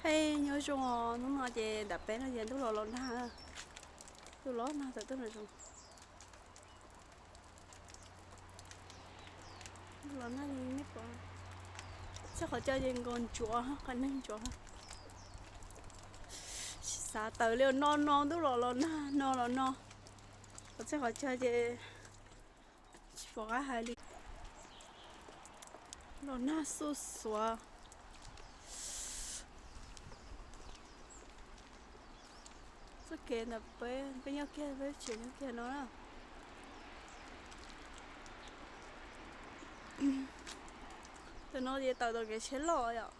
Hej, nyob zoo os, hnub no ces ntawm peb no ces ntuj los los nag, ntuj los nag tawm tuaj nram zoov. Ntuj los nag li nej pom, txij qhov cos ces nkaus ntsuav, qhov neeg ntsuav. Tsis xav tawm li no no, ntuj los los nag no los no, qhov txij qhov cos ces tsis pom qab hais li. Los nag xuj xuav. Txoj kev ntawm peb, peb nyob kiag, peb tsev nyob kiag no na. Tam no ces tawm tom kev tsheb loj yom.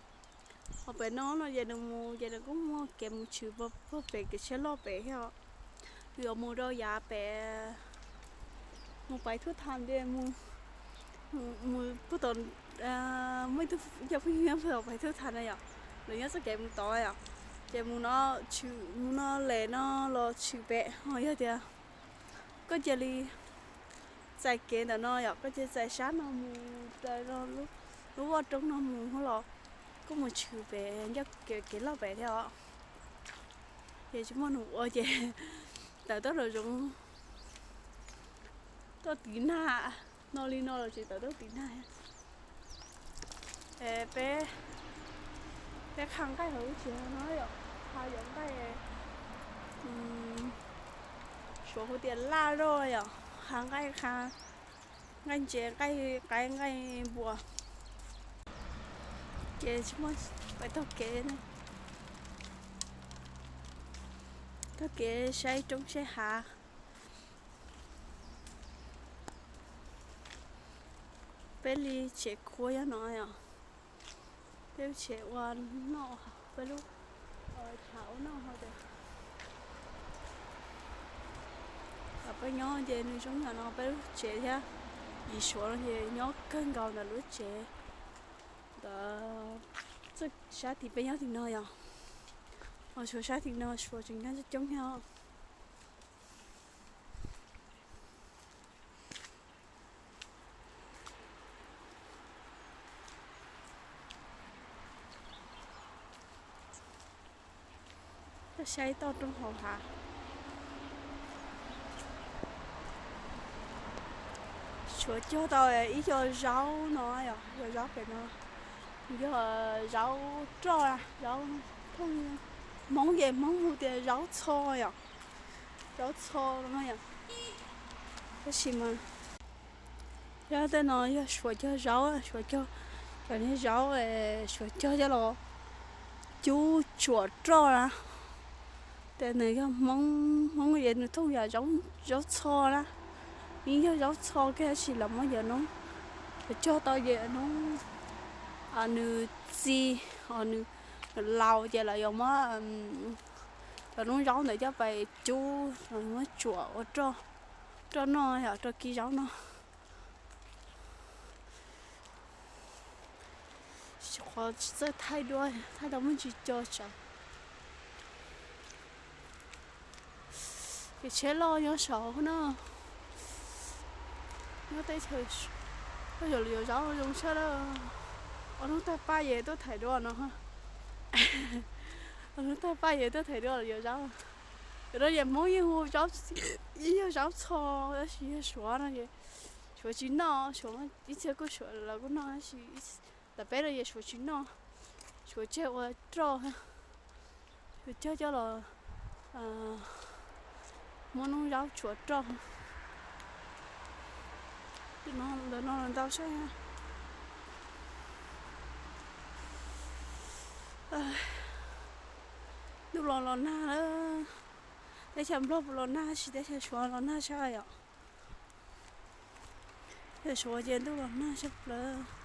Ho pem no no ces nws mus ces nws kuj muaj kev mus tshwm puag pem kev tsheb loj pem thiab os. Nws yuav mus rau yav pem, mus Paiv Thuj Tham ces mus, mus puag tom, muaj ib tug cov phooj ywg nyob puag tom Paiv Thuj Tham na yom, lawv nyob txoj kev mus tod yom. Ces mus no tshwm, mus no lem no los tshwm pem, ho yog tias koj cia li txais kev ntawm no yom, koj cia li txais sab no mus raws lub vaj roob no mus los koj mus tshwm pem ncauj kev loj pem thiab os. Ces tsis muaj nws ua ces tawm tuaj nram zoov, tuaj tiv nag, no li no los tseem tawm tuaj tiv nag. Peb, peb qha nqaij hauv lub tsev no yom, qha yog nqaij, Suav hu tias laj roj yom, qha nqaij, qha nqaij ntses, nqaij qaib, nqaij npua. Ces tsis muaj, peb taug kev, taug kev saib roob saib hav. Peb li tsev khuab yog no yom, peb lub tsev ua noj, peb lub chav ua noj hauv. Peb nyob ces nws zoo yam no peb lub tsev thiab. Yim Suav no ces nyob kawg nkaus ntawm lub tsev ntawd, sab tim peb nyob tim no yom. Ho Suav sab tim no Suav tseem nyob coob thiab. Saib toj roob hauv hav. Suav cog tau ib co zaub no yom, yog zaub pem no, yog zaub roj, zaub thooj, Hmoob ces Hmoob hu tias zaub txho yom, zaub txho no yom. Tab sis mas yog tej no yog Suav cog zaub, Suav cog, cov niag zaub Suav cog coj los cub tsuam roj na. Ces nws yog Hmoob, Hmoob ces nws thooj yam zaub txho na. Yeej yog zaub txho kiag tab sis los muab cov noob, cog tau ces noob nws txi, nws laus ces lawv yuav muab cov noob zaub ntawd coj pais cub, muab tsuam ua roj, roj noj yom, rau kib zaub noj. Qhov tsis txawj thaij duab, thaij tau muaj ntsis co tsawv. Kev tsheb loj nyob saud na. Nyob teb chaws, yog yuav zaub zoo tshaj lawm. Ob hnub tag paj ces tuaj thaiv duab no. Ob hnub tag paj ces tuaj thaiv duab los yuav zaub. Yuav no ces Hmoob yeej hu zaub, yeej yog zaub txho, tab sis yog Suav no ces Suav tsis noj, Suav ib txhia kuj Suav lawv kuj noj tab sis ntawm peb no ces Suav tsis noj. Suav tseg ua roj, Suav cog coj los muab noob zaub tsuam roj. Ntawm no ntau sab. Ntuj los los nag lawm. Teb chaws Nplog puas los nag tsis, teb chaws Suav los nag tshaj yom. Teb chaws Suav ces ntuj los nag tshaj plaws.